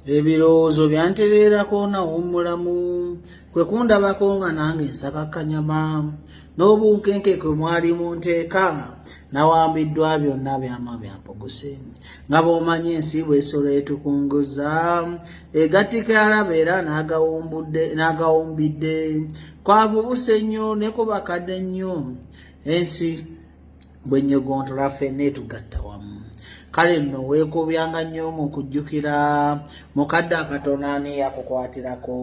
Ebirowoozo byantereerako nawummulamu, kwe kundabako nga nange nsaka kanyama n'obunkenke kwe mwali mu nteeka nawambiddwa byonna byama byampuguse nga bw'omanyi ensi bw'esolo etukunguza egattika alaba era n'agawumbidde kwavubuse nnyo ne ku bakadde nnyo ensi bwenyogontola ffenna etugatta wamu. Kale nno weekuubyanga nnyo mu kujjukira mukadde akatono ani yakukwatirako.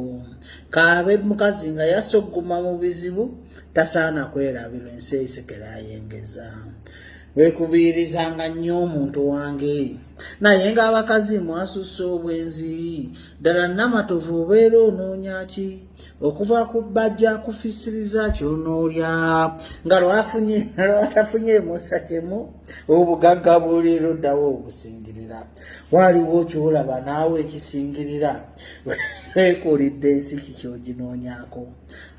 Kaabe mukazi nga yasse okuguma mu bizibu tasaana kwerabirwa ensi esekera ayengeza. Weekubiirizanga nnyo omuntu wange naye ng'abakazi mwasussa obwenzi ddala Namatovu obeera onoonya ki? Okuva ku bbajja akufisiriza kyonoolya nga lwafunye lwatafunye mussa kimu obugagga buli luddawo obusingirira waliwo kyolaba naawe ekisingirira weekuulidde ensi kikyoginoonyako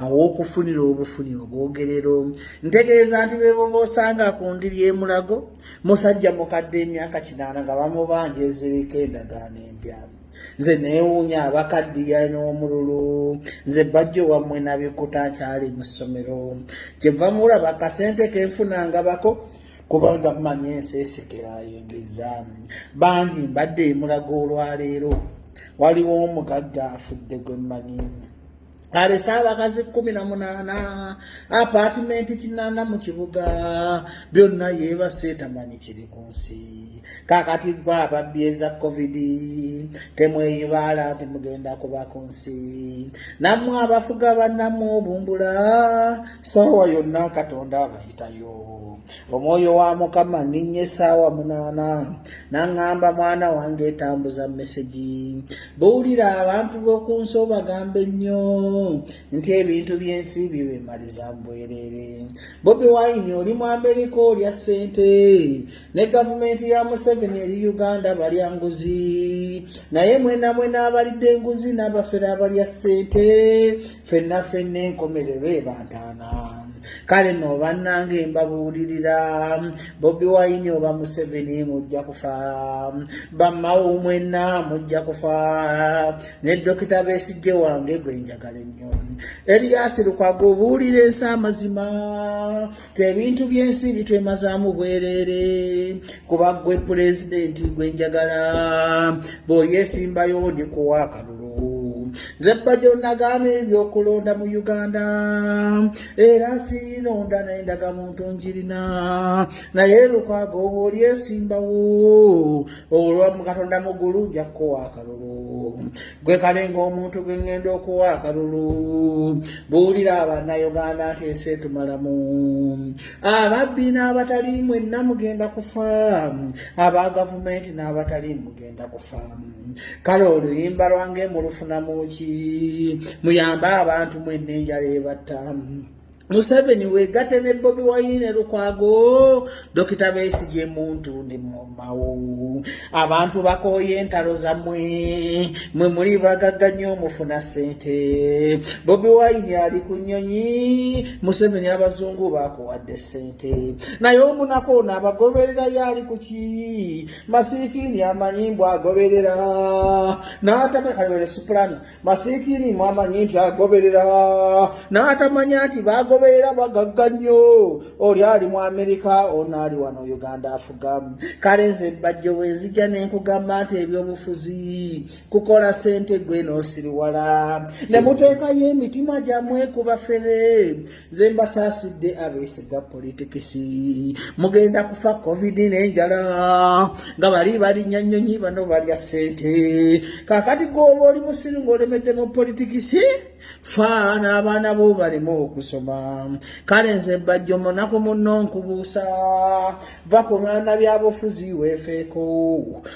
aw'okufunira obufuni obwogerero ntegeeza nti bebo bosanga ku ndiri emulago musajja mukadde emyaka 80 nga bamubanja eziriko endagaano empya. Nze neewuunya abakaddiya n'omululu. Nze bajjo wammwe nabikuta nkyali mu ssomero kyenva mulaba akasente kenfuna ngabako kubanga mmanyi ensi esekera ayengeza bangi. Mbadde emulago olwaleero waliwo omugagga afudde gwe mmanyi alese abakazi 18, apaatimenti 80 mu kibuga byonna yeebase tamanyi kiri ku nsi. Kakati gwe ababbi eza COVID temweyibaala nti mugenda kuba ku nsi. Nammwe abafuga bannammwe obumbula saawa yonna Katonda abayitayo. Omwoyo wa Mukama ninnya essaawa 8 naŋŋamba, mwana wange etambuza mesegi, buwulira abantu b'oku nsi obagamba ennyo nti ebintu by'ensi bibemaliza mbwerere. Bobi Wine oli mu Amerika olya ssente ne gavumenti ya Museveni eri Uganda balya nguzi, naye mwena mwena abalidde enguzi n'abafere abalya ssente fenna fenna enkomerero ebantaana. Kale no bannange mbabuulirira, Bobi Wine oba Museveni mujja kufa, bamawu mwenna mujja kufa, ne Dokita Besigye wange gwe njagala ennyo Erias Lukwago obuulira ensi amazima tebintu by'ensi bitwemazaamu bwereere kuba gwe pulezidenti gwe njagala bw'olyesimbayo ndikuwa akalulu. Nze Bajjo nagaana ebyokulonda mu Uganda era sironda naye ndagamuntu njirina, naye Lukwago oba olyesimbawo olwa Katonda muggulu nja kukuwa akalulu. Gwe kale ng'omuntu gwe ŋŋenda okuwa akalulu buulira Abannayuganda nti ensi etumalamu ababbi n'abatali mwenna mugenda kufa, aba gavumenti n'abatali mugenda kufa. Kale oluyimba lwange mulufunamu ki? Muyambe abantu mwenna enjala ebatta. Museveni wegatte ne Bobi Wine ne Lukwago, Dokita Besigye muntu ne mumawo. Abantu bakooye entalo zammwe, mwe muli bagagga nnyo mufuna ssente. Bobi Wine ali ku nnyonyi, Museveni abazungu bakuwadde ssente, naye omunaku ono abagobererayo ali ku ki? Masiikini amanyi mbu agoberera n'atamanya soprano masiikini mwamanyi nti agoberera n'atamanya nti bagoberera bagagga nnyo. Oli ali mu Amerika, ono ali wano Uganda afuga. Kale nze Bajjo bwe nzija ne nkugamba nti ebyobufuzi kukola ssente gwe n'osiriwala ne muteekayo emitima gyammwe ku bafere. Nze mbasaasidde abeesiga politikisi, mugenda kufa COVID n'enjala nga bali balinnya nnyonyi bano balya ssente. Kakati gwoba oli musiru ng'olemedde mu politikisi fa n'abaana bo baleme okusoma. Kale nze Bajjo munaku munno nkubuusa, va ku mwana byabufuzi weefeeko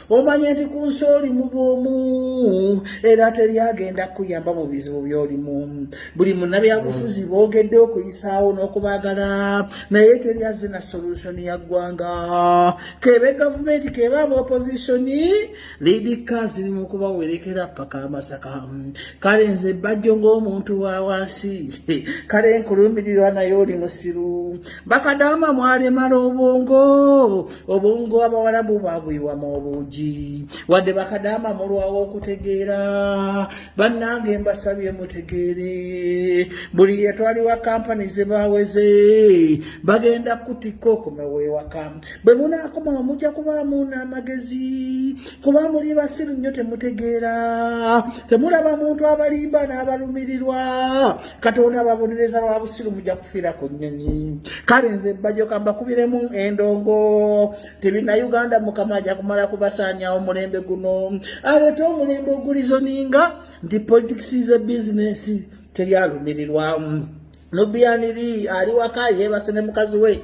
omanye nti ku nsi oli mu bwomu era teryagenda kukuyamba mu bizibu by'olimu. Buli munnabyabufuzi boogedde okuyisaawo n'okubaagala naye teri azze na solution ya ggwanga, kebe gavumenti kebe aba opposition lidika ziri mu kubawerekera paka Amasaka. Kale nze Bajjo ng'omuntu wa wansi kale nkulumbi. olumirirwa naye oli musiru. Bakadaama mwalemala obwongo, obwongo abawalabu babuyiwamu obuugi. Wadde bakadaama mulwawo okutegeera, bannange mbasabye mutegeere. Buli yatwaliwa kampani ze baweze bagenda kutikka okomewo ewaka. Bwe munaakomawo mujja kubaamu n'amagezi, kuba muli basiru nnyo, temutegeera, temulaba muntu abalimba n'abalumirirwa. Katonda ababonereza lwa busiru, mujja kufiira ku nnyonyi. Kale nze Bajoka mbakubiremu endongo tebina Uganda. Mukama ajja kumala kubasaanyawo omulembe guno, aleete omulembe ogureasoninga nti politics is a business, teryalumirirwa. Nubian Li ali waka yeebase ne mukazi we.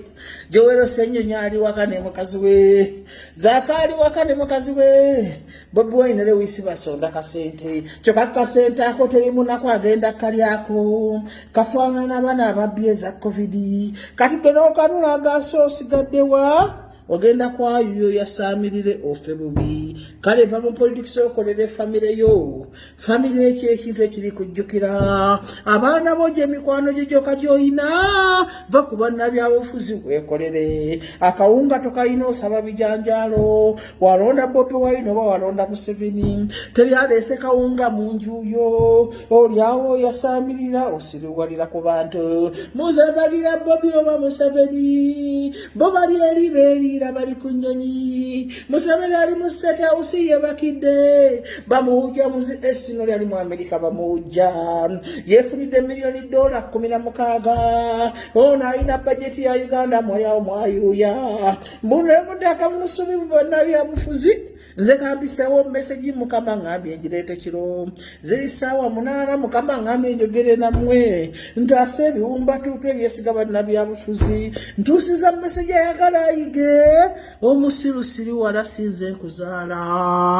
Joel Ssenyonyi ali waka ne mukazi we. Zaaka ali waka ne mukazi we. Bobi Wine, Lewis basonda kasente, kyokka kasente ako terimunaku agenda kalyako, kafaanana bana ababbi eza COVID. Kati gwe n'okanula osigaddewa? Ogenda kwayuyo yasaamirire ofe bubi. Kale va mu politics, okolere famire yo. Famire ekyo ekintu ekiri kujjukira abaana bo, gyemikwano gyo gyokka gy'olina. Va ku bannabyabufuzi, weekolere. Akawunga tokalina, osaba bijanjaalo. Walonda Bobi Wine oba walonda Museveni, teri aleese kawunga mu njuyo. Oliawo oyasaamirira, osiriwalira ku bantu. Muzebagira Bobi oba Museveni, bo bali eri beeriira, bali ku nnyonyi. Museveni ali mu State House yebakidde, bamuwujja muzi esino lyali mu Amerika, bamuwujja yeefunidde miliyoni dola 16. Ono alina bajeti ya Uganda, mwali awo mwayuuya mbunemutaka musubi mu bannabyabufuzi. Nze kambiseewo message. Mukama ŋŋambye ngireete kiro, ziri ssaawa 8. Mukama ŋŋambye njogere nammwe, ntaase ebiwumbatuutu ebyesiga bannabyabufuzi. Ntuusiza message, ayagala ayige. Omusirusiri wala, sinze nkuzaala.